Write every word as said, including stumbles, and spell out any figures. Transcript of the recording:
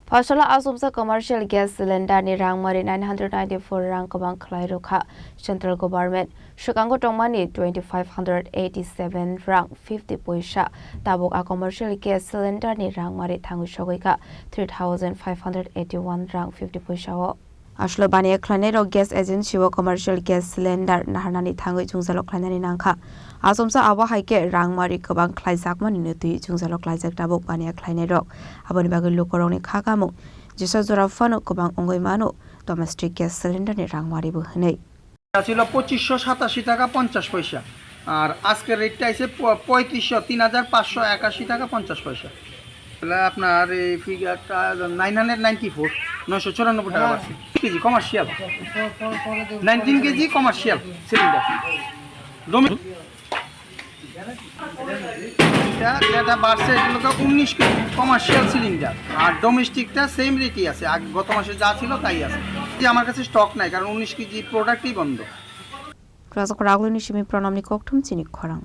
Phaisalo achomsa commercial gas cylinder ni rangmari nine hundred ninety-four rang kwbang khlai rwkha central government. Swkango tongmani twenty-five hundred eighty-seven rang fifty poisa. Tabuk a commercial gas cylinder ni rangmari thangwi sogwi kha three thousand five hundred eighty-one rang fifty poisa o. Aswk baniya khlainairok gas agency o commercial gas cylinder naharnani thangwi jwngjalo khlainani nangkha. Achomsa abo hai khe rangmari kwbang khlaijakmani no twi jwngjalo klaijak tabuk baniya khlainairok. Aboni bagwi lukurokni kha kamung jesa jora phano kwbang wngwi mano domestic gas cylinder ni rangmari bo hwnwi. ছিল পঁচিশশো সাতাশি টাকা পঞ্চাশ পয়সা, আর আজকের রেটটা আছে প-, পঁয়ত্রিশশো, তিন হাজার পাঁচশো একাশি টাকা পঞ্চাশ পয়সা। তাহলে আপনার এই ফিগারটা নাইন হান্ড্রেড নাইনটি ফোর, নয়শো চুরানব্বই টাকা বাড়ছে। KG commercial, nineteen KG commercial cylinder. ডোমে-, এটা, এটা বাড়ছে, এটা হলো উনিশ কেজি কমার্শিয়াল সিলিন্ডার, আর ডোমেস্টিকটা সেম রেটই আছে, আগ-, গত মাসে যা ছিল তাই আছে। যে আমার কাছে স্টক নাই, কারণ উনিশ কেজি প্রোডাক্টই বন্ধ। Rajak Ragulni simi pranamni kokthum chini khorang.